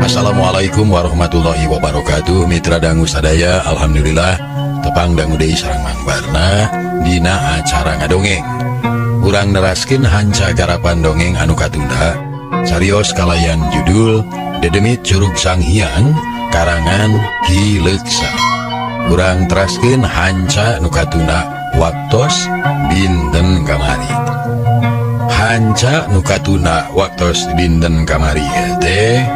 Assalamualaikum warahmatullahi wabarakatuh. Mitra dangu sadaya, alhamdulillah tepang dangu deui sareng Mang Barna dina acara ngadongeng. Urang neraskeun hanca garapan dongeng anu katunda, carios kalayan judul Dedemit Curug Sanghyang karangan Ki Leuksa. Urang teraskeun hanca nu katunda waktos dinten kamari. Hanca nu katunda waktos dinten kamari teh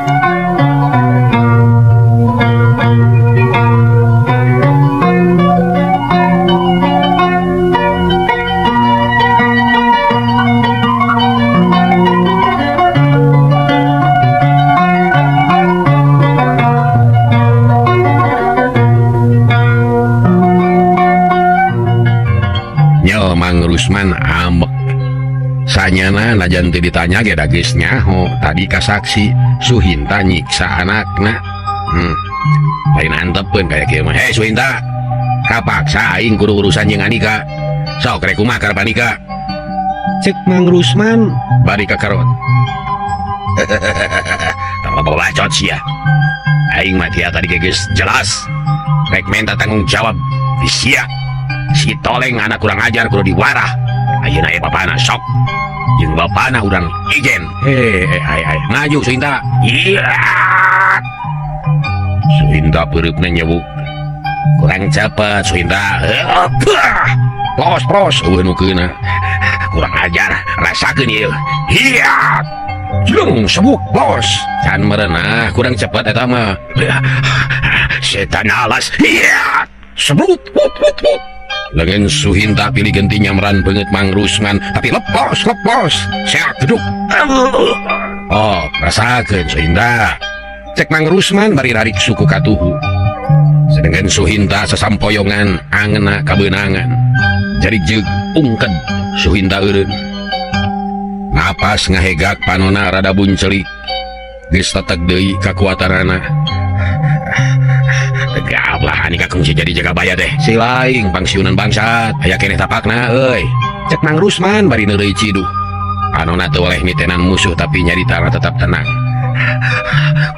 Mang Rusman ambek. Sanyana najan teu ditanya ge da geus nyaho tadi kasaksi Suhinta nyiksa anakna. Lain antepeun kaya kieu mah. Hei Suhinta, kapaksa aing kudu urusan jeung Andika. Sok rek kumaha karep Andika? Cek Mang Rusman bari kakarot. Tong loba bacot sia. Aing mah tia tadi ge geus jelas. Rek menta tanggung jawab di sia. Si Toleng anak kurang ajar kudu diwarah. Ayeuna aya bapana sok. Jeung bapana urang ijen. Hei, ai ai maju Suhinta. Iya. Suhinta peureupna nyewuk. Kurang cepet Suhinta. Pros pros eueuh nu keuna. Kurang ajar rasakeun ieu. Iya. Jeung sebuk bos. Can merenah kurang cepet eta mah. Setan alas. Iya. Sebut put put put. Lengan Suhinta pilih genti nyamran banget Mang Rusman, tapi lepos lepos seak geduk. Oh, rasakeun Suhinta. Cek Mang Rusman bari rarik suku katuhu. Sedangkan Suhinta sesampoyongan angena kabeunangan. Jadi jeung ungked Suhinta eureun. Napas ngahegak panona rada buncelik. Geus teteg deui kakuatanana. Tegaplah Andika kungsi jadi jaga baya teh. Si laing pangsiunan bangsat aya keneh tapakna euy. Cek Mang Rusman bari neureuy ciduh. Anona teu oleh mitenan musuh tapi nyaritana tetap tenang.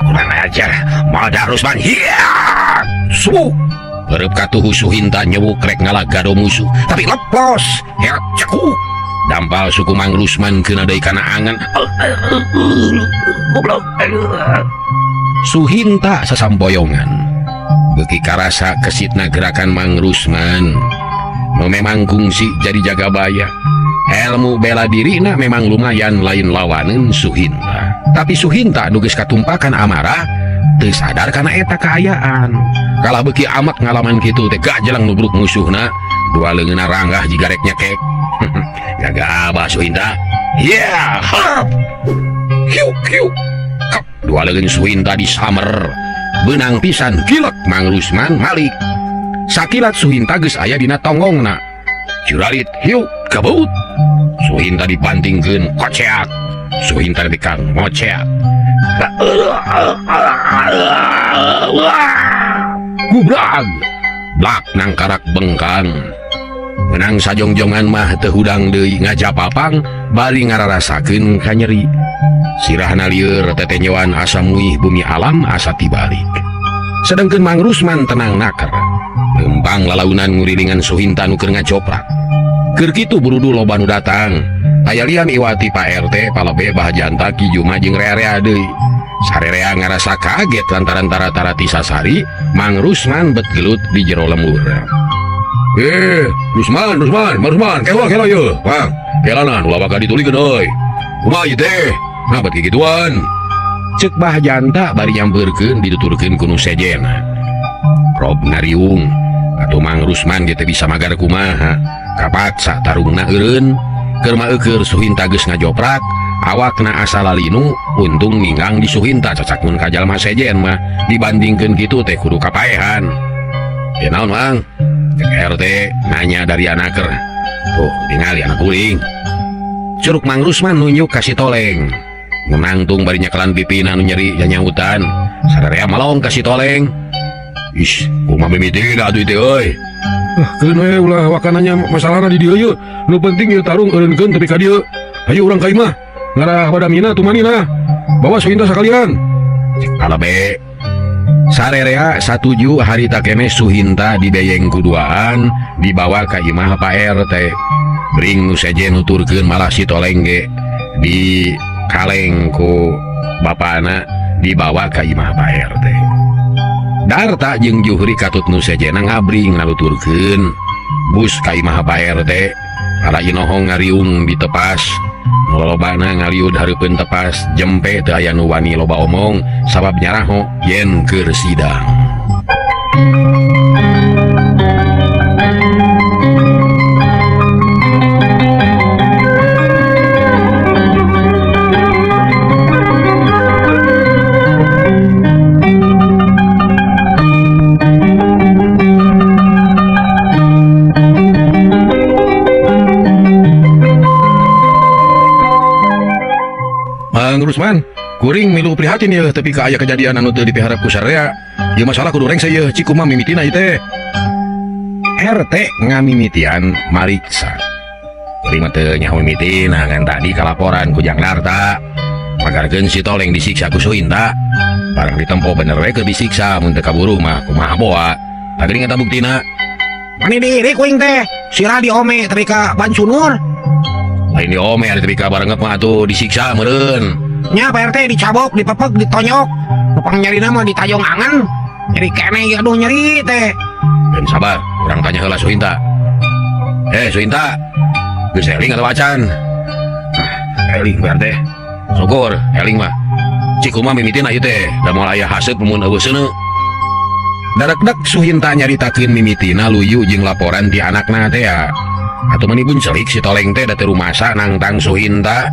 Kurang ajar, Madah Rusman. Hiya! Suuk. Perep katuhu Suhinta nyewuk rek ngalagado musuh, tapi lepos. Heot cekuk. Dampal suku Mang Rusman keuna deui kana angan. Goblok. Suhinta sasampoyongan. Beuki karasa kesitna gerakan Mang Rusman. Memang kungsi jadi jaga baya. Ilmu bela dirina memang lumayan lain lawaneun Suhinta. Tapi Suhinta nu geus katumpakan amarah teu sadar kana eta kaayaan. Kalah beuki amat ngalaman kitu teh gajelang nubruk musuhna, dua leungeunna ranggah jiga rek nyekek. Gagah abah Suhinta. Yeah, hap. Hiu hiu. Kap, dua leungeun Suhinta disamer. Benang pisan gilek Mang Rusman malik. Sakilat Suhinta geus aya dina tonggongna. Curalit hiu kebeut. Suhinta dibantingkeun koceak. Suhinta dikang moceak. Gubrag. Blak nangkarak bengkang. Menang sajongjongan mah teu hudang deui ngajapapang bari ngararasakeun kanyeri. Sirahna lieur tetenyoan asa muih bumi alam asa tibalik. Sedangkeun Mang Rusman tenang naker. Lempang lalaunan ngurilingan Suhinta nu keur ngajoprak. Keur kitu burudu loba nu datang. Aya lian iwati Pak RT, Palebe, Bah Janta, Ki Juma jeung rea-rea deui. Sarerea ngarasa kaget lantaran tara-tara ti sasari Mang Rusman bet gelut di jero lembur. Rusman, Rusman, Rusman, kela kela ye, Bang. Kelanan ulah bakal ditulikeun euy. Kumaha ieu teh? Nah, bet kikituan. Cek Bah Janta bari nyampeurkeun dituturkeun ku nu sejena. Rob ngariung atuh Mang Rusman ge teh bisa magar kumaha. Kapaksa tarungna eureun. Keur mah eueur Suhinta geus ngajoprak, awakna asa lalinu, untung ninggang di Suhinta cacak mun ka jalma sejen mah dibandingkeun kitu teh kudu kapaehan. Ya naon Mang? Cek RT nanya dari anaker. Tuh, tingali anak kuring. Curug Mang Rusman nunjuk ka si Toleng. Nu nangtung bari nyekelan pipina nu nyeri nyanyautan. Sararea malong ka si Toleng. Ih, kumaha mimitina atuh teh euy. Ah, keun we ulah wakananya masalahna di dieu yeuh. Nu penting ieu tarung eureunkeun tepi ka dieu. Hayu urang ka imah. Ngarah wadamina tumanina. Bawa Suhinta sakalian. Cek Palebe. Sarerea satuju harita keneh Suhinta dibeyeng kuduaan dibawa ka imah Pak RT. Bring nu sejen nuturkeun malah si Toleng ge di kaleng ku bapana dibawa ka imah Pak RT. Darta jeung Juhri katut nu sejena ngabring ngaluturkeun bus ka imah Pak RT. Para inohong ngariung ditepas. Nu lolobana ngaliud hareupeun tepas jempe teu aya nu wani loba omong sabab nyaraho yen keur sidang. Mang Rusman, kuring milu prihatin yeuh tepi ka aya kejadian anu teu dipiharep ku sarea. Ieu masalah kudu rengse yeuh cik kumaha mimitina ieu teh. RT ngamimitian mariksa. Kuring mah teu nyaho mimitina ngan tadi kalaporan ku Jang Darta. Magarkeun si Toleng disiksa ku Suhinta. Barang ditempo bener we keur disiksa mun teu kaburu mah kumaha boa. Tageuning eta buktina. Mani diri kuing teh, sirah diome tepi ka Bansunur. Lain diome ari tepi ka barengep mah atuh disiksa meureun. Nya Pak RT dicabok, dipepek, ditonyok. Nupang nyerina mah ditajong angan. Nyeri keneh ieu aduh nyeri teh. Dan sabar, urang tanya heula Suhinta. Suhinta. Geus eling atawa acan? Ah, eling Pak RT. Syukur, eling mah. Cik kumaha mimitina ieu teh, da moal aya haseup mun eueuh seuneu. Darekdek Suhinta nyaritakeun mimitina luyu jeung laporan ti anakna teh ya. Atuh mani buncelik si Toleng teh da teu rumasa nangtang Suhinta.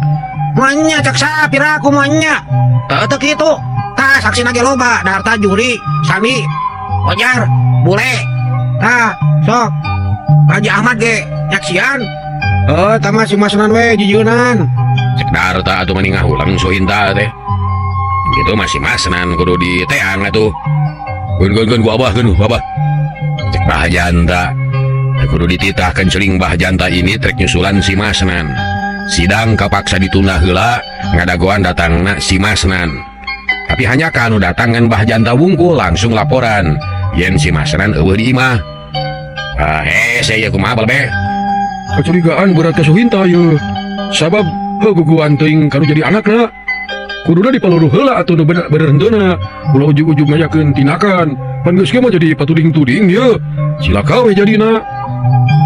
Moalnya cek sapira ku moalnya. Teu teu kitu. Tah saksina ge loba, Darta Juri, Sami, Ojar, Bule. Tah, sok. Haji Ahmad ge nyaksian. Heuh, tah mah si Masnan we jujeunan. Cek Darta atuh mani ngahulang Suhinta teh. Gitu mah si Masnan kudu diteang atuh. Geun geun geun ku abah geun ku abah. Cek Bah Janta. Kudu dititahkeun celing Bah Janta ini trek nyusulan si Masnan. Sidang kapaksa ditunda heula ngadagoan datangna si Masnan. Tapi hanya kanu datang ngan Bah Janta wungkul langsung laporan yen si Masnan eueuh di imah. Ah, saya kumaha balbe? Kecurigaan berat ka Suhinta yeuh. Sabab heuh guguan teuing kanu jadi anakna. Kuduna dipaluruh heula atuh nu bener henteuna. Ulah ujug-ujug ngayakeun tindakan. Pan geus kieu mah jadi patuding-tuding yeuh. Cilaka we jadina.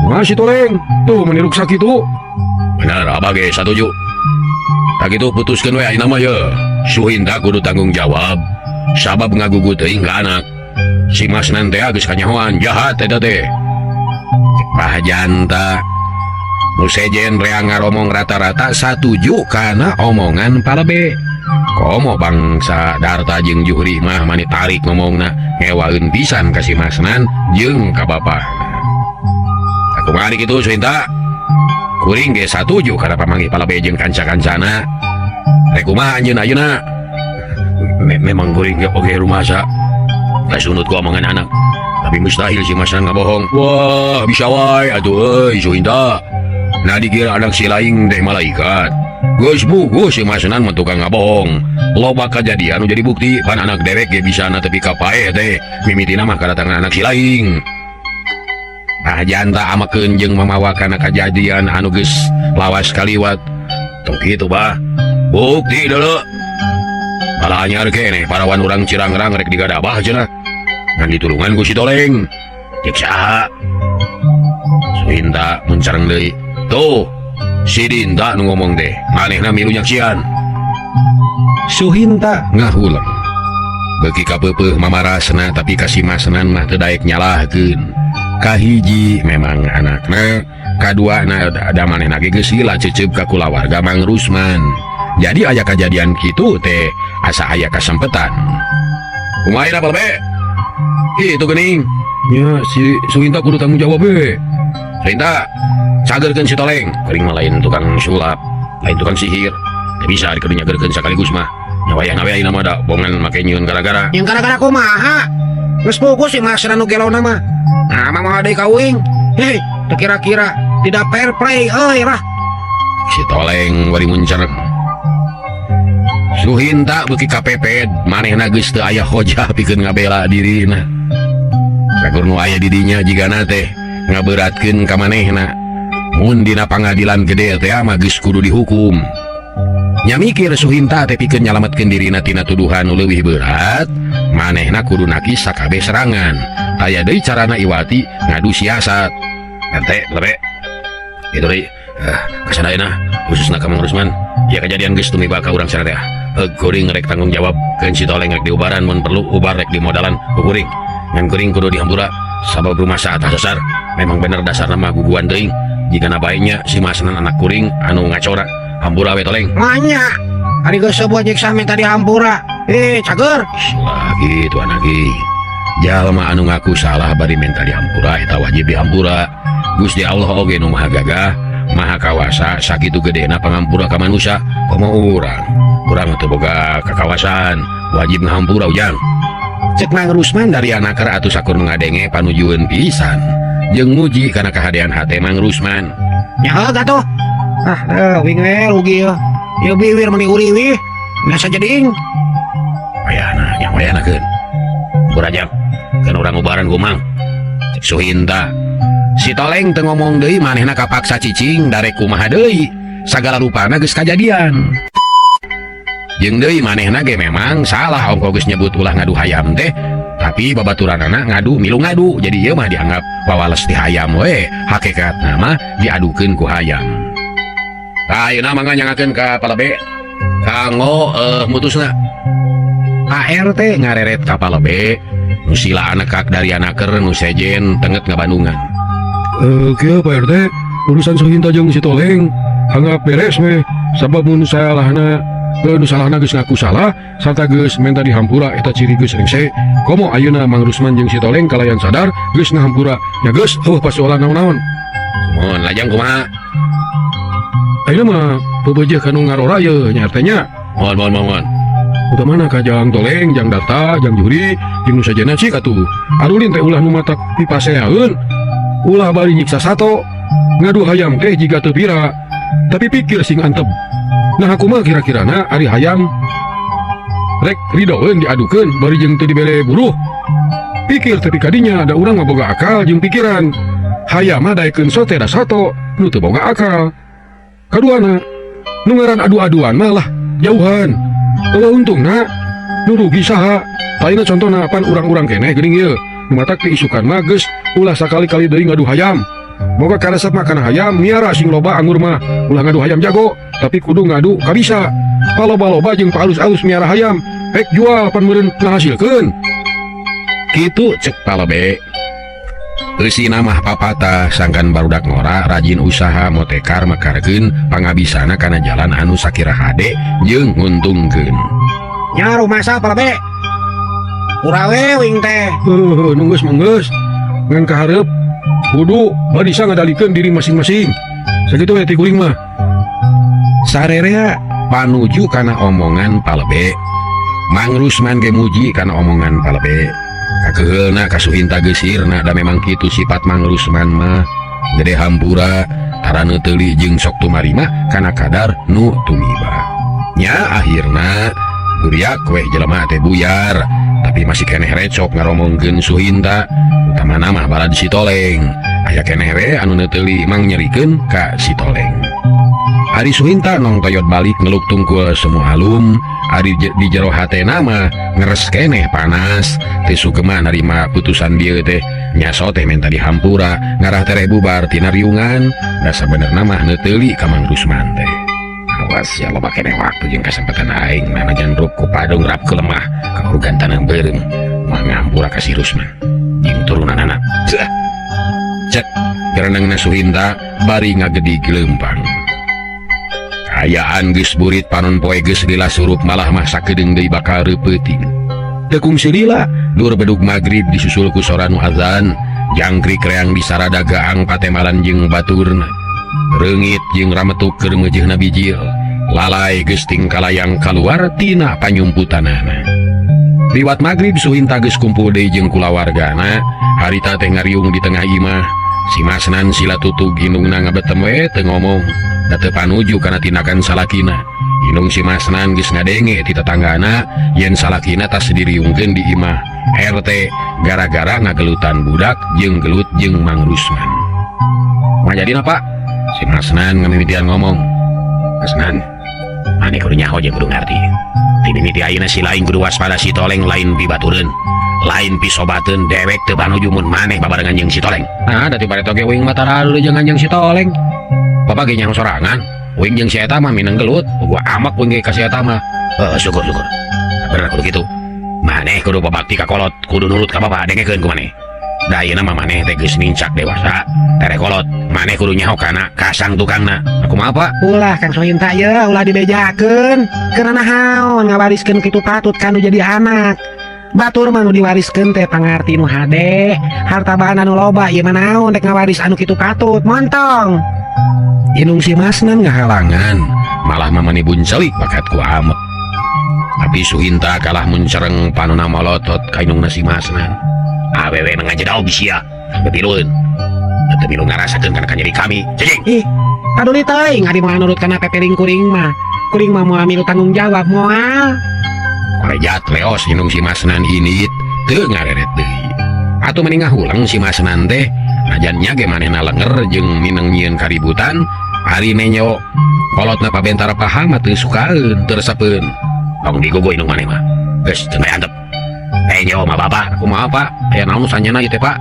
Kumaha si Toleng? Tuh meni ruksak kitu. Bener abah ge satuju. Tak kitu putuskeun we ayeuna mah yeuh. Suhinta kudu tanggung jawab. Sabab ngagugu teuing ka anak. Si Masnan teh geus kanyahoan jahat eta teh. Bah Janta nu sejen rea ngaromong rata-rata satuju kana omongan Palebe. Komo bangsa Darta jeung Juhri mah mani tarik ngomongna ngewaeun pisan ka si Masnan jeung ka bapana. Kumaha kitu Suhinta? Kuring ge satuju kana pamanggih Palebe jeung kanca-kancana. Rek kumaha anjeun ayeuna? Memang kuring ge oge rumasa. Kasunut ku omongan anak. Tapi mustahil si Masnan ngabohong. Wah, bisa wae atuh euy Suhinta. Nah dikira anak si laing teh malaikat. Geus buguh si Masnan mah tukang ngabohong. Loba kajadian nu jadi bukti pan anak dewek ge bisa na tepi ka paeh teh. Mimitina mah kadatangan anak si laing. Ah janta amakeun jeung mamawa kana kajadian anu geus lawas kaliwat. Tong kitu bah. Bukti deuleu. Malah anyar keneh parawan urang Cirangrang rek digadabah cenah. Ngan ditulungan ku si Toleng. Cek saha? Suhinta muncareng deui. Tuh, si Dinta nu ngomong teh, manehna milu nyaksian. Suhinta ngahuleng. Beuki kapeupeuh mamarasna tapi ka si Masnan mah teu daek nyalahkeun. Kahiji memang anakna, kaduana da manehna ge geus lila cecep ka kulawarga Mang Rusman. Jadi aya kajadian kitu teh asa aya kasempetan. Kumaha ira Balbe? Itu geuning. Nya si Suhinta kudu tanggung jawab we. Suhinta, cagerkeun si Toleng. Kuring mah lain tukang sulap. Lain tukang sihir. Teu bisa dikudu nyageurkeun sakaligus mah. Nya wayahna we ayeuna mah da bongan make nyieun gara-gara. Yang gara-gara kumaha? Geus pugus si Masna nu gelona mah. Nah, mah moal deui ka uing. Hei, teu kira-kira tidak fair play euy lah. Si Toleng bari muncer. Suhinta beuki kapeped, manehna geus teu aya hojah pikeun ngabela dirina. Sakur nu aya di dinya jigana teh ngaberatkeun ka manehna. Mun dina pangadilan gede teh mah geus kudu dihukum. Nya mikir Suhinta teh pikeun nyalametkeun dirina tina tuduhan nu leuwih berat, manehna kudu nakis sakabeh serangan. Aya deui carana iwati ngadu siasat. RT, lebe. Itu deui. Kasadayana khususna ka Mang Rusman. Ya kejadian geus tumiba ka urang sadaya. Kuring rek tanggung jawab keun si Toleng rek diubaran mun perlu ubar rek dimodalan ku kuring. Ngan kuring kudu dihampura sabab rumasa atas sasar. Memang bener dasarna mah guguan teuing. Jigana bae nya si Masnan anak kuring anu ngacora. Hampura we Toleng. Manya. Ari geus sebuah nyiksa minta dihampura. Cager. Lah kitu anak ge. Jalma anu ngaku salah bari minta dihampura eta wajib dihampura. Gusti Allah oge nu maha gagah, maha kawasa, sakitu gedena pangampura ka manusia, komo urang. Urang teu boga kakawasan, wajib ngahampura ujang. Cek Mang Rusman dari anaker atuh sakur ngadenge panujueun pisan. Jeung muji kana kahadean hate Mang Rusman. Nya heuh atuh. Ah, wing we rugi yeuh. Ieu biwir meuni uriwih. Biasa jeding. Wayahna nya wayahna keun. Burajang, keun urang ubaran ku Mang. Cek Suhinta. Si Toleng teu ngomong deui manehna kapaksa cicing darek kumaha deui. Sagala rupana geus kajadian. Jeung deui manehna ge memang salah ongko geus nyebut ulah ngadu hayam teh, tapi babaturanana ngadu milu ngadu. Jadi ieu mah dianggap wawales ti hayam we, hakikatna mah diadukeun ku hayam. Tah ayeuna mangga nyangakeun ka Palebe kanggo mutusna. ART ngareret ka Palebe nu sila anekak dari anaker nu sejen tenget ngabandungan. Kieu Pak RT, urusan Suhinta jeung si Toleng anggap beres we, sabab mun salahna nu salahna geus ngaku salah sarta geus menta dihampura eta ciri geus rengse. Komo ayeuna Mang Rusman jeung si Toleng kalayan sadar geus ngahampura. Nya geus eueuh pasoalan naon-naon. Mun lajang kumaha? Ayeuna mah pebeujeuh ka nu ngarora yeuh nya RT nya. Mohon mohon mohon. Utamana ka Jang Toleng, Jang Data, Jang Juri, jeung nu sajena cik atuh. Arulin teh ulah nu matak pipaseaeun. Ulah bari nyiksa sato. Ngadu hayam teh jiga teu pira. Tapi pikir sing antep. Nah aku mah kira-kirana ari hayam rek ridoeun diadukeun bari jeung teu dibere buruh. Pikir tapi kadinya ada urang mah boga akal jeung pikiran. Hayam mah daekeun sote da sato nu teu boga akal. Kaduana nu ngaran adu-aduan mah lah jauhan. Eueuh untungna nu rugi saha. Ayeuna contona pan urang-urang keneh geuning ieu. Nu matak teh isukan mah geus ulah sakali-kali deui ngadu hayam. Boga karesep mah kana hayam miara sing loba anggur mah. Ulah ngadu hayam jago, tapi kudu ngadu kabisa. Paloba-loba jeung paalus-alus miara hayam, rek jual pan meureun ngahasilkeun. Kitu cek Palebe. Eusina mah papatah sangkan barudak ngora rajin usaha motekar mekarkeun pangabisana kana jalan anu sakira hade jeung nguntungkeun. Nya rumasa Palebe. Urawe wing teh. Heuh, nunggus manggeus. Ngan kahareup kudu barisa ngadalikeun diri masing-masing. Sakitu we ti kuring mah. Sarerea panuju kana omongan Palebe. Mang Rusman ge muji kana omongan Palebe. Kakeheulna ka Suhinta geus sirna da memang kitu sifat Mang Rusman mah. Gede hampura, tara neuteuli jeung sok tumarima kana kadar nu tumiba. Nya akhirna buriak weh jelema teh buyar, tapi masih keneh recok ngaromongkeun Suhinta, utamana mah balad si Toleng. Aya keneh we anu neuteuli mang nyerikeun ka si Toleng. Ari Suhinta nong toyot balik ngeluk tungkul semua alum, ari di jero hatena mah ngeres keneh panas, teu sugema narima putusan dieu teh, nyaso teh menta dihampura, ngarah tereh bubar tina riungan, da sabenerna mah neuteuli ka Mang Rusman teh. Awas ya loba keneh waktu jeung kasempatan aing nanajan rup ku padung rap ke lemah, kahurugan tanah beureum, moal ngahampura ka si Rusman jeung turunanana. Cek. Cek gerenengna Suhinta bari ngagedig leumpang. Kaayaan geus burit panon poe geus lila surup malah mah sakedeung deui bakal reupeutting. Teu kungsi lila, dur bedug magrib disusul ku sora nu azan, jangkrik reang di sarada gaang patemalan jeung baturna. Reungit jeung rametuk keur meujeuhna bijil. Lalay geus tingkalayang kaluar tina panyumputanana. Liwat magrib Suhinta geus kumpul deui jeung kulawargana. Harita teh ngariung di tengah imah. Si Masnan sila tutug indungna ngabetem we teu ngomong. Da teu panuju kana tindakan salakina. Indung si Masnan geus ngadenge ti tetanggana yen salakina tas diriungkeun di imah RT gara-gara ngagelutan budak jeung gelut jeung Mang Rusman. Ngajadina Pak? Si Masnan ngamimitian ngomong. Masnan, maneh kudu nyaho jeung kudu ngarti. Ti mimiti ayeuna si lain kudu waspada si Toleng lain pibatureun. Lain pisobateun dewek teu panuju mun maneh babarengan jeung si Toleng. Nah, da ti bareto ge uing mah tara jeung anjing si Toleng. Bapak ge nyaho sorangan. Uing jeung si eta mah mineng gelut. Gua amak uing ge ka si eta mah. Heuh, syukur-syukur. Bener kudu kitu. Maneh kudu babakti ka kolot, kudu nurut ka bapak dengekeun ku maneh. Da ayeuna mah maneh teh geus nincak dewasa, tere kolot. Maneh kudu nyaho kana kasang tukangna. Kumaha Pak? Ulah Kang Suhinta ye, ulah dibejakeun. Keur naon ngawariskeun kitu patut kanu jadi anak. Batur mah nu diwariskeun teh pangarti nu hade, harta banda nu loba ieu mah naon rek ngawaris anu kitu patut, montong. Indung si Masnan ngahalangan, malah mamani buncelik bakat ku amek. Tapi Suhinta kalah muncereng panona molotot ka indungna si Masnan. Awewe mah ngajedog sia, bepilueun. Teu milu ngarasakeun kana kanyeri kami. Cicing. Ih, paduli teuing ari moal nurut kana pepeling kuring mah. Kuring mah moal milu tanggung jawab moal. Korejat leos indung si Masnan init teu ngareret deui. Atuh meni ngahulang si Masnan teh, najan nya ge manehna lenger jeung mineng nyieun kaributan, ari nenyo kolotna pabentar paham mah teu sukaeun, teu resepeun. Tong digugu indung maneh mah. Geus teu antep. Nyo mah bapak, kumaha Pak? Aya naon nu sanyana ieu teh Pak?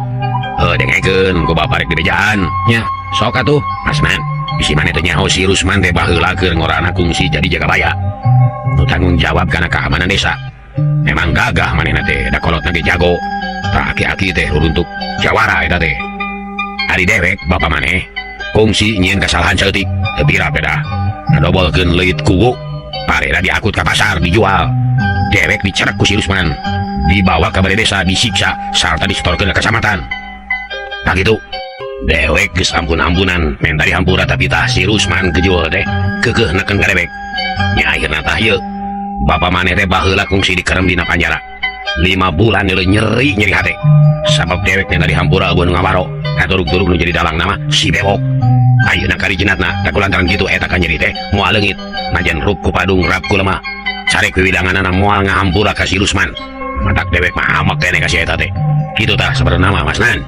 Heuh, dengekeun ku bapak rek dibejaan. Nya, sok atuh, Masnan. Bisi maneh teh nyaho si Rusman teh baheula keur ngorana kungsi jadi jagabaya. Nu tanggung jawab kana keamanan desa. Memang gagah manehna teh, da kolotna ge jago. Tah aki-aki teh ruruntuk jawara eta teh. Ari dewek bapa maneh kungsi nyieun kasalahan saeutik, teu pira pedah. Ngadobolkeun leuit kuwu, parena diangkut ka pasar dijual. Dewek dicerek ku si Rusman, dibawa ka balai desa disiksa sarta disetorkeun ka kecamatan. Tah kitu. Dewek geus ampun-ampunan menta dihampura tapi tah si Rusman gejul teh keukeuh neken ka dewek. Nya akhirna tah ieu bapa maneh teh baheula kungsi dikerem dina panjara. 5 bulan ieu nyeri nyeri hate. Sabab dewek menta dihampura eueuh nu ngawaro, katurug-turug nu jadi dalang nama si Bewok. Ayeuna karijenatna da kulantaran kitu eta kanyeri teh moal leungit. Najan rup ku padung rap ku lemah. Carek wiwidanganana moal ngahampura ka si Rusman. Matak dewek mah amek keneh ka si eta teh. Kitu tah sabenerna mah Masnan.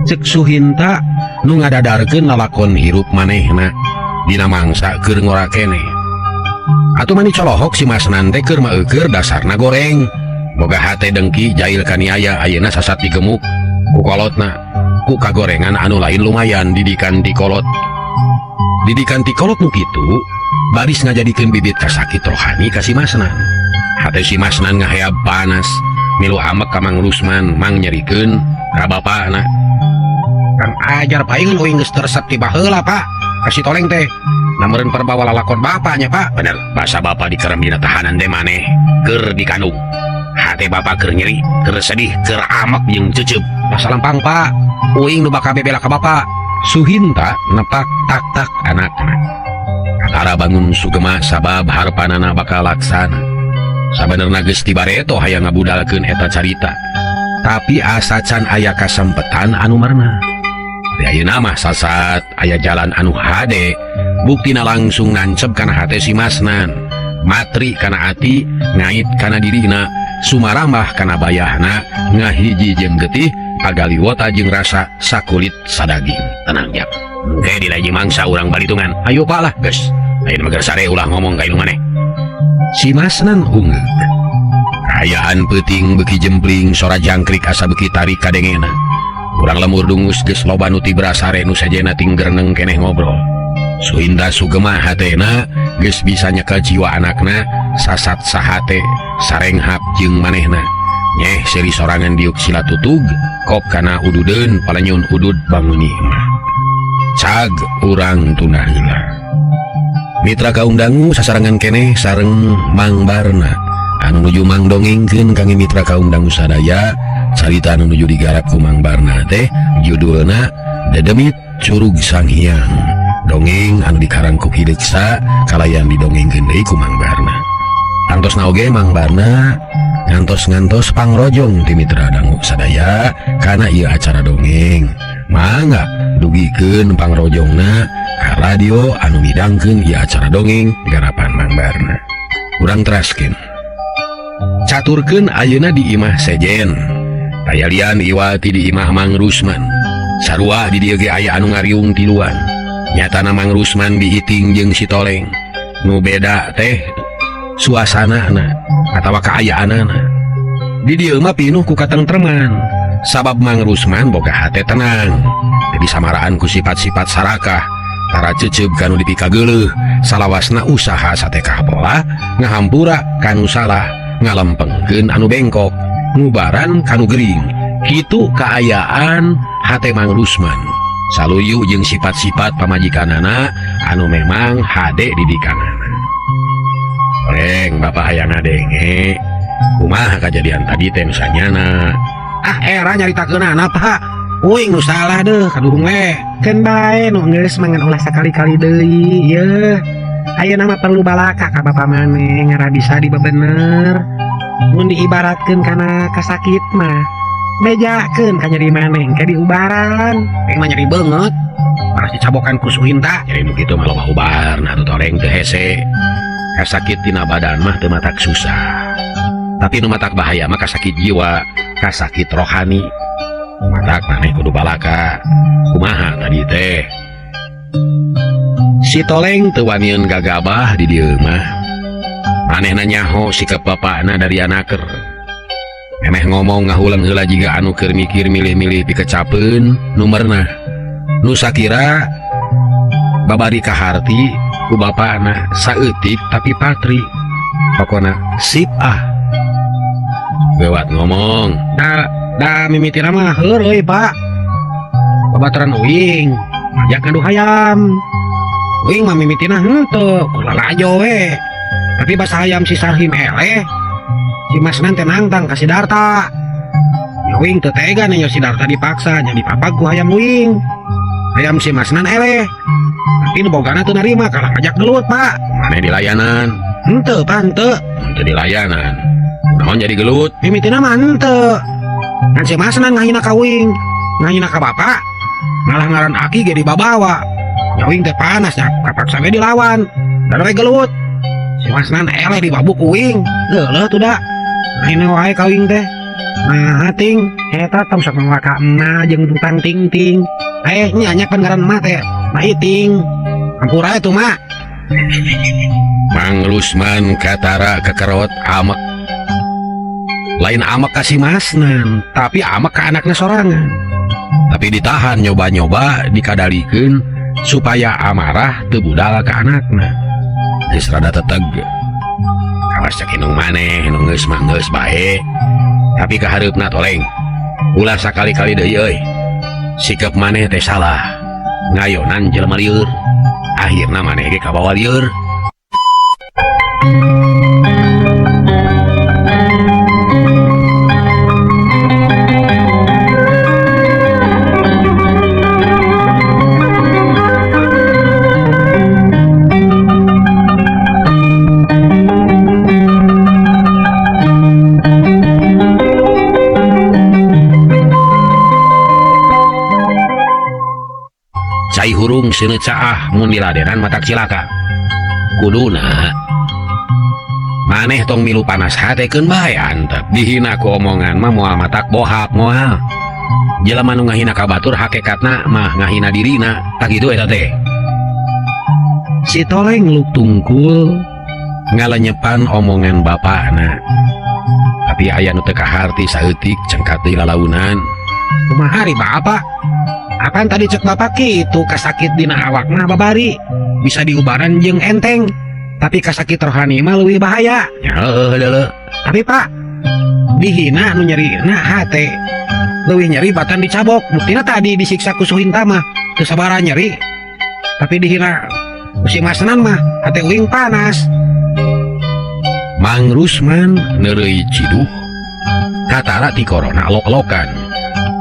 Cek Suhinta nu ngadadarkeun lalakon hirup manehna dina mangsa keur ngora keneh. Atuh mani colohok si Masnan teh keur maeukeur dasarna goreng. Boga hate dengki jail kaniaya ayeuna sasat digemuk ku kolotna. Ku kagorengan anu lain lumayan didikan ti kolot. Didikan ti kolot nu kitu baris ngajadikeun bibit kasakit rohani ka si Masnan. Hate si Masnan ngaheab panas, milu amek ka Mang Rusman mang nyerikeun ka bapana. Kang ajar paingan uing geus teresep ti baheula Pak. Ka si Toleng teh. Nameureun perbawa lalakon bapaknya Pak. Bener, basa bapak dikerem dina tahanan teh maneh keur dikandung. Hate bapak keur nyeri, keur sedih, keur amek jeung ceuceup. Masa lempang Pak, uing nu bakal bebela ka bapak. Suhinta nepak tak-tak anakna. Katara bangun sugema sabab harpanana bakal laksana. Sabenerna geus tibareto hayang ngabudalkeun eta carita. Tapi asa can aya kasempetan anu marna. Di ayeuna mah sasat aya jalan anu hade, buktina langsung nancep kana hate si Masnan. Matri kana ati, ngait kana dirina, sumarambah kana bayahna, ngahiji jeung getih, pagaliwota jeung rasa sakulit sadaging. Tenang jap. Engke dilaji mangsa urang balitungan. Ayo Pak lah, geus. Ayeuna mah geus sare ulah ngomong ka indung maneh. Si Masnan ungeuk. Kaayaan peuting beuki jempling, sora jangkrik asa beuki tarik kadengena. Urang lemur dungus geus loba nu tibra sare nu sajena tinggereneng keneh ngobrol. Suhinta sugema hatena geus bisa nyekel jiwa anakna sasat sahate sarenghap jeung manehna. Nyeh seuri sorangan diuk sila tutug kop kana ududeun palenyun udud banguni mah. Cag urang tunah heula. Mitra kaum dangu sasarengan keneh sareng Mang Barna anu nuju mang dongengkeun kangge mitra kaum dangu sadaya. Carita anu nuju digarap ku Mang Barna teh judulna Dedemit Curug Sanghyang dongeng anu dikarang ku Ki Deksa kalayan didongengkeun deui ku Mang Barna. Tangtosna oge Mang Barna ngantos-ngantos pangrojong ti mitra dangu sadaya kana ieu acara dongeng. Mangga dugikeun pangrojongna ka radio anu midangkeun ieu acara dongeng garapan Mang Barna. Urang teraskeun. Caturkeun ayeuna di imah sejen. Tayalian iwati di imah Mang Rusman. Sarua di dieu ge aya anu ngariung tiluan. Nyatana Mang Rusman diiting jeung si Toleng. Nu beda teh suasanana atawa kaayaanana. Di dieu mah pinuh ku katentreman. Sabab Mang Rusman boga hate tenang. Jadi samaraan ku sifat-sifat sarakah. Tara ceceb kanu dipikageuleuh, salawasna usaha satekah pola ngahampura kanu salah, ngalempengkeun anu bengkok, ngubaran kanu gering. Kitu kaayaan hate Mang Rusman. Saluyu jeung sifat-sifat pamajikanana anu memang hade didikanana. Reng bapak hayang ngadenge kumaha kajadian tadi teh nu sanyana. Ah era nyaritakeunana Pak. Uing nu salah deuh kaduhung we. Keun bae nu geus mangan ulah sakali-kali deui yeuh. Ayeuna mah perlu balaka ka bapa maneh ngara bisa dibebener. Mun diibaratkeun kana kasakit mah bejakeun ka nyeri maneh engke diubaran. Aing mah nyeri beungeut. Paras dicabokan ku Suhinta. Nyeri nu kitu mah loba ubarna atuh Toleng teu hese. Kasakit tina badan mah teu matak susah. Tapi nu matak bahaya mah kasakit jiwa, kasakit rohani. Matak maneh kudu balaka. Kumaha tadi teh? Si Toleng teu wanian gagabah di dieu mah. Manehna nyaho sikap bapakna dari anaker. Memeh ngomong ngahulang heula jiga anu keur mikir milih-milih pikecapeun numerna. Nu sakira babari kaharti ku bapakna saeutik tapi patri. Pokona sip ah. Lewat ngomong. Da mimitina mah heureuy Pak. Babaturan uing ngajak ngadu hayam. Uing mah mimitina henteu lalajo we. Tapi basa hayam si Sarhim eleh. Si Masnan teh nangtang ka si Darta. Ya uing teu tega nih si Darta dipaksa jadi papag ku hayam uing. Hayam si Masnan eleh. Tapi nu bogana teu narima kalah ngajak gelut Pak. Maneh dilayanan? Henteu Pak, henteu. Henteu dilayanan. Naon jadi gelut? Mimitina mah henteu. Ngan si Masnan ngahina ka uing, ngahina ka bapak. Malah ngaran aki ge dibabawa. Ya uing teh panas nya kapaksa we dilawan. Dan we gelut. Si Masnan eleh dibabuk ku uing. Geuleuh tuh da. Ngahina wae ka uing teh. Nah ting eta tong sok mawa ka emak jeung tukang ting-ting. Nya nya pan ngaran emak teh. Nah iting. Hampura atuh mak. Mang Rusman katara kekerot amek. Lain amek ka si Masnan, tapi amek ka anakna sorangan. Tapi ditahan nyoba-nyoba dikadalikeun supaya amarah teu budal ka anakna. Geus rada teteg. Kawas cek indung maneh nu geus mah geus bae. Tapi kahareupna Toleng. Ulah sakali-kali deui euy. Sikap maneh teh salah. Ngayonan jelema lieur. Akhirna maneh ge kabawa lieur. Cai hurung seuneu caah mun diladenan matak cilaka. Kuduna maneh tong milu panas hate keun bae antep dihina ku omongan mah moal matak bohap moal. Jelema nu ngahina ka batur hakikatna mah ngahina dirina tah kitu eta teh. Si Toleng luk tungkul ngalenyepan omongan bapakna. Tapi aya nu teu kaharti saeutik cengkat deui lalaunan. Kumaha ari bapak? Apan tadi cek bapak kitu kasakit dina awak mah babari bisa diubaran jeung enteng. Tapi kasakit rohani mah leuwih bahaya. Ya heueuh deuleu. Tapi Pak, dihina nu nyerina hate. Leuwih nyeri batan dicabok. Buktina tadi disiksa ku Suhinta mah teu sabaraha nyeri. Tapi dihina ku si Masnan mah hate uing panas. Mang Rusman neureuy ciduh katara ti korona lok-lokan.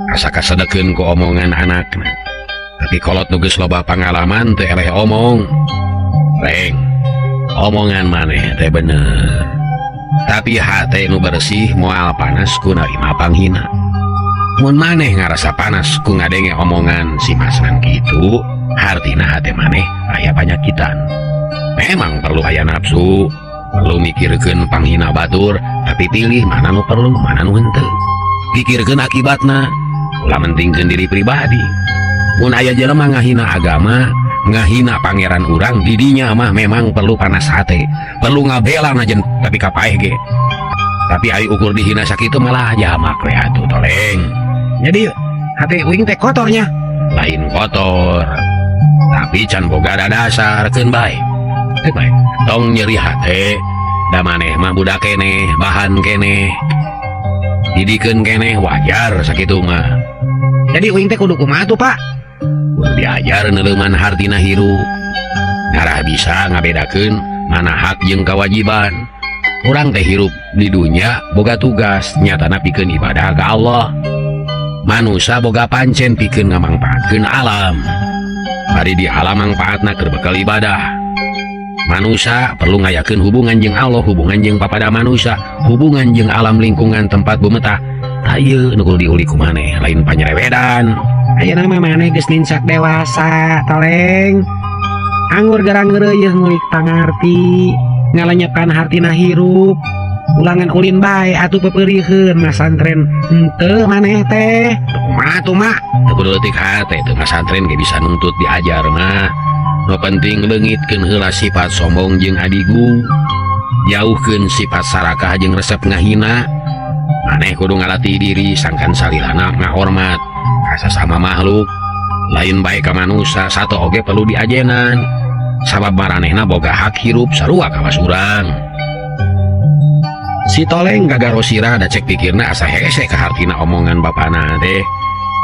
Asa kasedekeun ku omongan anakna. Tapi kolot nu geus loba pangalaman teu eleh omong. Reng, omongan maneh teh bener. Tapi hate nu bersih moal panas ku narima panghina. Mun maneh ngarasa panas ku ngadenge omongan si Masnan kitu, hartina hate maneh aya panyakitan. Memang perlu aya nafsu, perlu mikirkeun panghina batur, tapi pilih mana nu perlu, mana nu henteu. Pikirkeun akibatna, ulah mentingkeun diri pribadi. Mun aya jelema ngahina agama, ngahina pangeran urang, didinya mah memang perlu panas hate, perlu ngabela najan tapi kapaeh ge. Tapi ari ukur dihina sakitu malah jamak we atuh Toleng. Jadi hati uing teh kotornya. Lain kotor, tapi can boga dasar keun bae. Keun bae. Tong nyeri hate, da maneh mah budak keneh, bahan keneh. Didikeun keneh wajar sakitu mah. Jadi uing teh kudu kumaha tuh, Pak? Kudu diajar neuleuman hartina hirup. Ngarah bisa ngabedakeun mana hak jeung kewajiban. Urang teh hirup di dunya boga tugas nyatana pikeun ibadah ka Allah. Manusa boga pancen pikeun ngamangpaatkeun alam. Bari di alam mangpaatna keur bekal ibadah. Manusa perlu ngayakeun hubungan jeung Allah, hubungan jeung papada manusa, hubungan jeung alam lingkungan tempat bumetah. Tah ieu nu kudu diulik ku maneh, lain panyerewedan. Ayeuna mah maneh geus nincak dewasa, Toleng. Anggur gerang ngeureuyeung ngulik pangarti, ngalenyepan hartina hirup. Ulangan ulin bae atuh pepeurieun masantren henteu maneh teh. Kumaha tuh, Mak? Teu kudu leutik hate, teu masantren ge bisa nuntut diajar mah. Nu penting leungitkeun heula sifat sombong jeung adigung. Jauhkeun sifat sarakah jeung resep ngahina. Maneh kudu ngalatih diri sangkan salilana ngahormat ka sasama makhluk. Lain bae ka manusa, sato oge perlu diajenan. Sabab maranehna boga hak hirup sarua kawas urang. Si Toleng gagaro sirah da cek pikirna asa hese kahartina omongan bapana teh.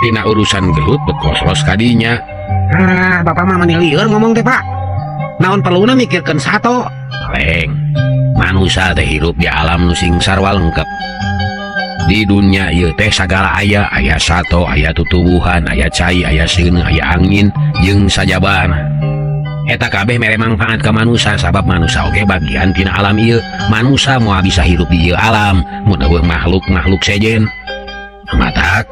Tina urusan gelut bet kosros kadinya. Ah, bapak mah mani lieur ngomong teh, Pak. Naon perluna mikirkeun sato? Toleng, manusa teh hirup di alam nu sing sarwa lengkep. Di dunia ieu teh sagala aya, aya sato, aya tutuwuhan, aya cai, aya seuneu, aya angin, jeung sajabana. Eta kabeh mere mangfaat ka manusa sabab manusa oge bagian tina alam ieu. Manusa moal bisa hirup di ieu alam mun eueuh makhluk-makhluk sejen. Matak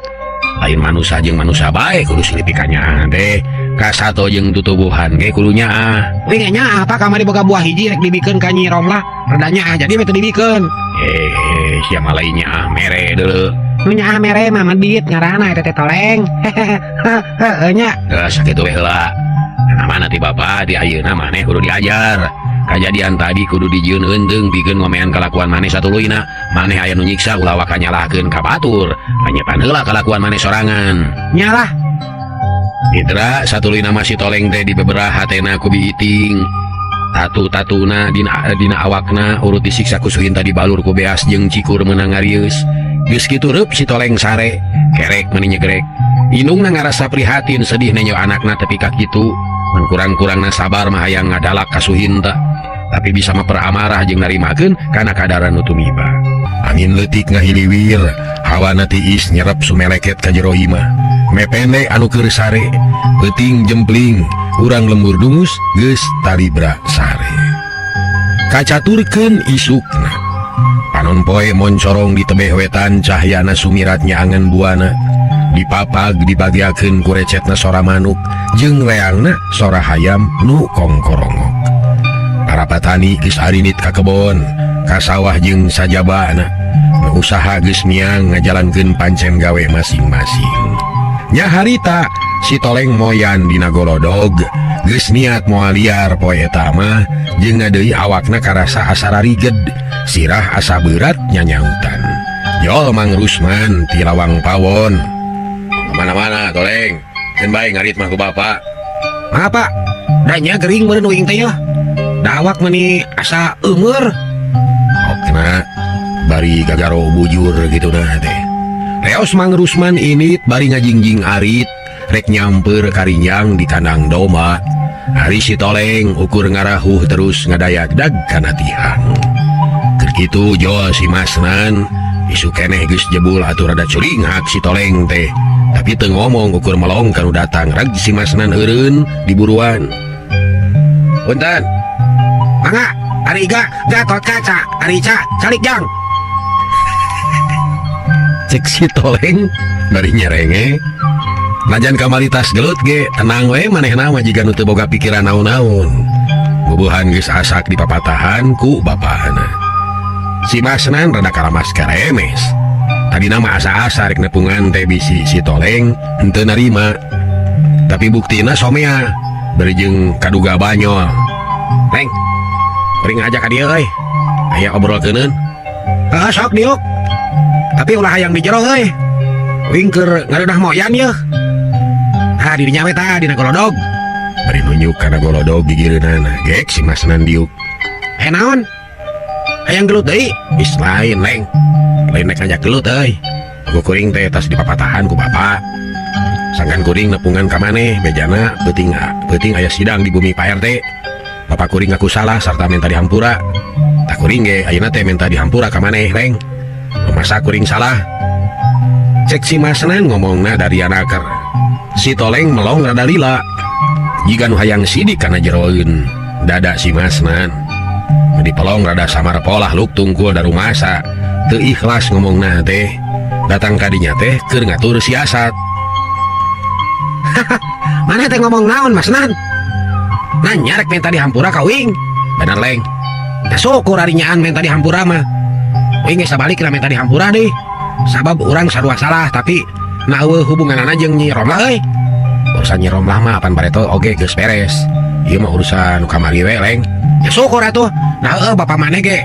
lain manusa jeung manusa bae kudu silih pikanyaah teh. Ka sato jeung tutuwuhan ge kudu nyaah. Uing nyaah Pak kamari boga buah hiji rek dibikeun ka Nyi Romlah, reda nyaah jadi we teu dibikeun. Sia mah lain nyaah mere deuleu. Nu nyaah mere mah medit ngaranna eta teh Toleng. Heeh nya. Geus sakitu we heula. Nah, mana ti bapak di ayeuna maneh kudu diajar. Kajadian tadi kudu dijieun eunteung pikeun ngomean kalakuan maneh satuluyna. Maneh aya nu nyiksa ulah waka nyalahkeun ka batur. Lanyepan heula kalakuan maneh sorangan. Nyalah. Mitra satuluyna mah si Toleng teh dibeberah hatena ku biiting. Tatu-tatuna dina awakna urut disiksa ku Suhinta dibalur ku beas jeung cikur meunang ngarieus. Geus kitu reup si Toleng sare, kerek meni nyegrek. Indungna ngarasa prihatin sedih nenyo anakna tepi ka kitu. Mun kurang-kurangna sabar mah hayang ngadalak ka Suhinta. Tapi bisa maperamarah jeung narimakeun kana kadaran nu tumiba. Angin leutik ngahiliwir, hawana tiis nyerep sumeleket ka jero imah. Mepende anu keur sare, peuting jempling, urang lembur dungus geus taribra sare. Kacaturkeun isukna. Panon poe moncorong di tebeh wetan cahyana sumirat nyaangan buana. Dipapag dibagiakeun ku recetna sora manuk jeung leangna sora hayam nu kongkorongok. Para patani geus arinit ka kebon, ka sawah jeung sajabana. Nu usaha geus miang ngajalankeun pancen gawe masing-masing. Nya harita si Toleng moyan dina golodog, geus niat moal liar poe eta mah jeung ngadeui awakna karasa asa rariged, sirah asa beurat nyanyautan. Jol Mang Rusman ti lawang pawon. Mana-mana Toleng, keun bae ngarit mah ku bapak. Maaf Pak, da nya gering meureun uing teh yeuh. Da awak meuni asa eumeur. Okna bari gagaro bujur gitu nah teh. Reos Mang Rusman init bari ngajingjing arit, rek nyamper karinjang di kandang domba. Ari si Toleng ukur ngarahuh terus ngadayak-dag kana tihang. Keur kitu jol si Masnan, isu keneh geus jebul atuh rada curinghak si Toleng teh. Tapi teu ngomong ukur melong ka nu datang reg si Masnan eureun di buruan. Punten. Mangga, ari Iga Gatot Kaca, ari Ica calik jang. Cek si Toleng bari nyerenge. Najan kamari tas gelut ge tenang we manehna mah jiga nu teu boga pikiran naon-naon. Bubuhan geus asak dipapatahan ku bapana. Si Masnan rada kalamas karemes. Tadina mah asa-asa rek nepungan teh bisi si Toleng henteu narima. Tapi buktina somea bari jeung kaduga banyol. Leng, kuring ngajak ka dieu euy. Aya obrolkeuneun. Heeh, sok diuk. Tapi ulah hayang di jero euy. Uing keur ngareunah moyan yeuh. Ah, dirinya we tah dina golodog. Bari nunjuk kana golodog gigireunana. Gek si Masnan diuk. Eh naon? Hayang gelut deui? Is lain, Leng. Lain rek ngajak gelut euy. Ku kuring teh tas dipapatahan ku bapak. Sangkan kuring nepungan ka maneh bejana peuting peuting aya sidang di bumi Pak RT. Bapak kuring ngaku salah sarta minta dihampura. Tah kuring ge ayeuna teh minta dihampura ka maneh, Leng. Masa kuring salah? Cek si Masnan ngomongna dari anaker. Si Toleng melong rada lila. Jiga nu hayang sidik kana jeroeun dada si Masnan. Di pelong rada samar polah luk tungkul darumasa. Teu ikhlas ngomongna teh. Datang kadinya teh keur ngatur siasat. Maneh teh ngomong naon Masnan? Nanya rek minta dihampura ka uing. Bener, Leng. Nah, syukur ari nyaan minta dihampura mah. Uing geus sabalikna minta dihampura deh. Sabab urang sarua salah tapi na eueuh hubunganana jeung Nyi Romlah euy. Urusan Nyi Romlah mah apan bareto oge geus beres. Ieu mah urusan nu kamari we, Leng. Ya syukur atuh. Nah heueuh bapak maneh ge.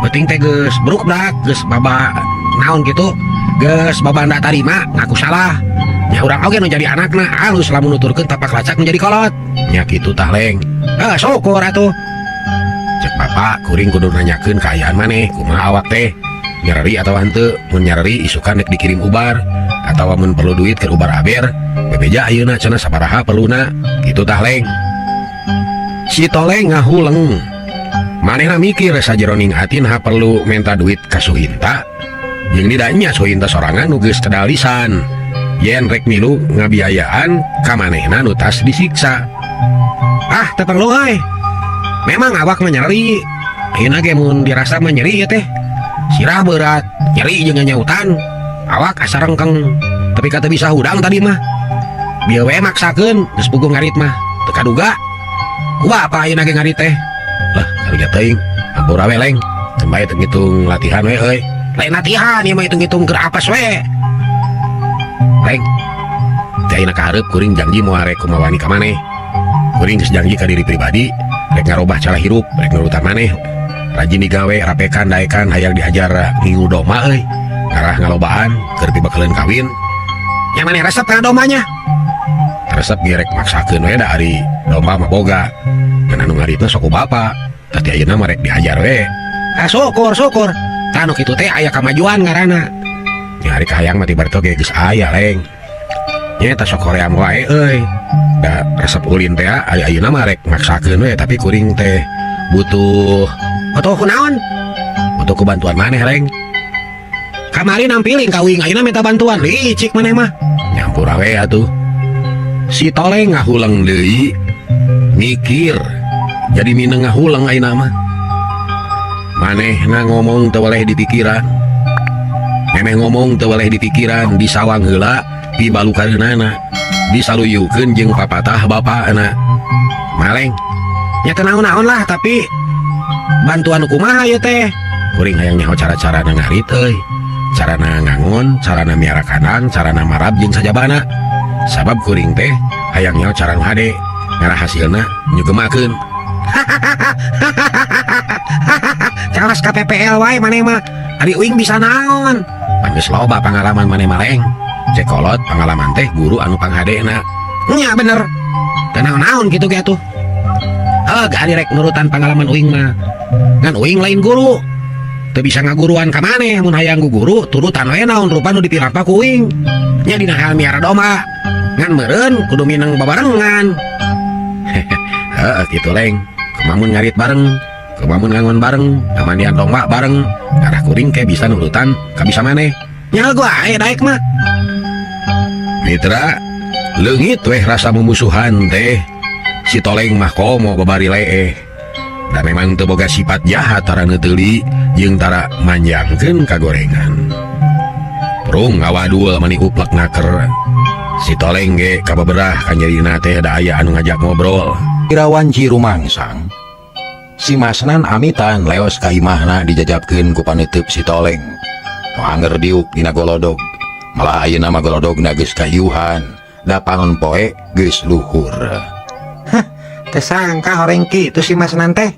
Penting teh geus brukbrak, geus baba naon kitu, geus babanda tarima ngaku salah. Nya urang oge nu jadi anakna halus lamun nuturkeun tapak lacak nu jadi kolot. Nya kitu tah, Leng. Heuh, syukur atuh. Cek bapak kuring kudu nanyakeun kaayaan maneh, kumaha awak teh. Nyereri atawa henteu, mun nyereri isukan rek dikirim ubar atawa mun perlu duit keur ubar aber, bebeja ayeuna cenah sabaraha perluna. Kitu tah, Leng. Si Toleng ngahuleng. Manehna mikir sajeroning hati naha perlu minta duit ka Suhinta. Jeung didanya Suhinta sorangan nu geus kedalisan. Yen rek milu ngabiayaan ka manehna nu tas disiksa. Ah, teu perlu euy. Memang awak mah nyeri. Ayeuna ge mun dirasa mah nyeri ieu teh. Sirah berat, nyeri jeung nyautan. Awak asa rengkeng. Tapi kata bisa hudang tadi mah. Bieu we maksakeun geus puguh ngarit mah. Teu kaduga. Ku bapa ayeuna ge ngarit teh. Lah, karunya teuing. Ampura we, Leng. Tembae teu ngitung latihan we euy. Lain latihan ieu mah hitung-hitung keur apes we. Leng. Teh ayeuna kahareup kuring janji moal rek kumawani ka maneh. Kuring geus janji ka diri pribadi rek ngarobah cara hirup, rek nurutan maneh. Rajin digawe, rapekan, daekan, hayang diajar ngingu domba euy. Ngarah ngalobaan keur pibakaleun kawin. Yang maneh resep kana dombanya? Resep ge rek maksakeun we da ari domba mah boga. Ngan anu ngaritna sok ku bapa. Tah ti ayeuna mah rek diajar we. Ah, syukur, syukur. Tah nu kitu teh aya kamajuan ngaranna. Nya ari kahayang mah ti bareto ge geus aya, Leng. Nya eta sok hoream wae euy. Da resep ulin teh ari ayeuna mah rek maksakeun we tapi kuring teh butuh Butuh kunaon? Butuh ku bantuan maneh, Leng. Kamari nampiling ka uing ayeuna minta bantuan. Licik maneh mah. Nyampura we atuh. Si Toleng ngahuleng deui mikir jadi mineng ngahuleng ayeuna mah. Manehna ngomong teu weleh di pikiran. Memeh ngomong teu weleh di pikiran disawang heula pibalukareunana. Disaluyukeun jeung papatah bapakna. Maleng. Nya teu naon-naon lah tapi bantuan kumaha ieu teh? Kuring hayang nyaho cara-carana ngarit euy. Carana ngangon, carana miara kandang, carana marab jeung sajabana. Sabab kuring teh hayang nyaho cara nu hade, ngarah hasilna nyugemakeun. Calas ka PPL wae maneh mah. Ari uing bisa naon? Pan geus loba pangalaman maneh mah, Leng. Cek kolot pangalaman teh guru anu panghadena. Nya bener. Teu naon-naon kitu ge atuh. Heug ari rek nurutan pangalaman uing mah. Ngan uing lain guru. Teu bisa ngaguruan ka maneh mun hayang guguru turutan we naon rupa nu dipilampa ku uing. Nya dina hal miara domba. Ngan meureun kudu mineng babarengan. Heeh kitu, Leng. Kumaha mun ngarit bareng, kumaha mun ngangon bareng, ngamandian domba bareng, ngarah kuring ke bisa nurutan ka bisa maneh. Nya gua aya daek mah. Mitra, leungit weh rasa memusuhan teh. Si Toleng mah komo babari leeh. Da memang teu boga sifat jahat, tara neuteuli jeung tara manjangkeun kagorengan. Prung ngawadul mani uplek naker. Si Toleng ge kabeberah kanyerina teh da aya anu ngajak ngobrol. Irawan Cirumangsang. Si Masnan amitan leos ka imahna dijajabkeun ku paneuteub si Toleng. Nu anger diuk dina golodog. Malah ayeuna mah golodogna geus kaiuhan. Da panon poe geus luhur. Teu sangka horeng kitu si Masnan teh.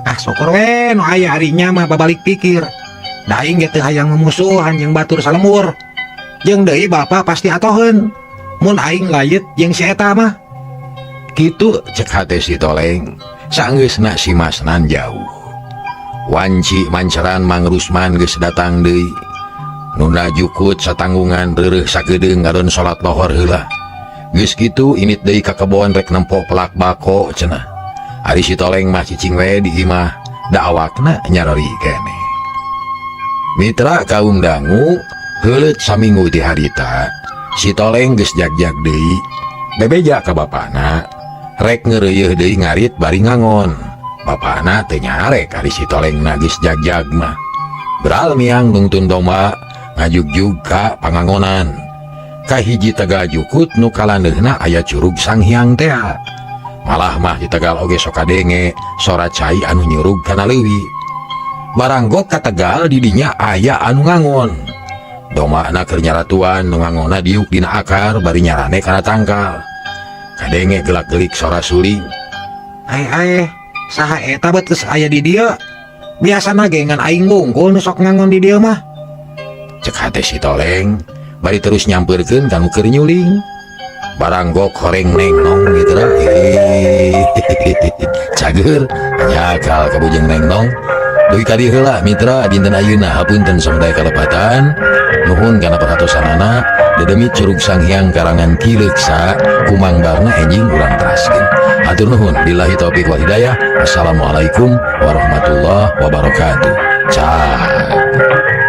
Ah, syukur we nu aya harinya mah babalik pikir. Da aing ge teu hayang memusuhan jeung batur salembur. Jeung deui bapak pasti atoheun mun aing layet jeung si eta mah. Kitu cek hate si Toleng. Saenggeusna si Masnan jauh. Wanci manceran Mang Rusman geus datang deui. Nunda jukut satanggungan reureuh sakedeung ngadon salat lohor heula. Geus kitu init deui ka kebon rek nempo pelak bako cenah. Ari si Toleng mah cicing we di imah, da awakna nyareri keneh. Mitra kaum dangu, heuleut saminggu ti harita, si Toleng geus jag-jag deui, bebeja ka bapana, rek ngeureuyeuh deui ngarit bari ngangon. Bapana teu nyarek ari si Toleng na geus jag-jag mah. Beral miang nungtun domba ngajugjug ka pangangonan. Kahiji tegal jukut nu kalandeuhna aya curug Sanghyang tea. Malah mah di tegal oge sok kadenge sora cai anu nyurug kana leuwi. Baranggok ka tegal di dinya aya anu ngangon. Dombana keur nyaratuan, nu ngangonna diuk dina akar bari nyarane kana tangkal. Kadenge gelak-gelik sora suling. Ai ai, saha eta bet geus aya di dieu? Biasana ge ngan aing wungkul nu sok ngangon di dieu mah. Cek hate si Toleng bari terus nyampeurkeun ka nu keur nyuling. Baranggok horeng neng nong gitu lah. Cager nyakal ka bujeng neng nong. Dugi ka dieu heula mitra dinten ayeuna, hapunten samudaya kalepatan. Nuhun kana perhatosanana. Dedemit Curug Sanghyang karangan Ki Leuksa ku Mang Barna enjing urang teraskeun. Hatur nuhun, billahi taufik wal hidayah. Assalamualaikum warahmatullahi wabarakatuh. Cak.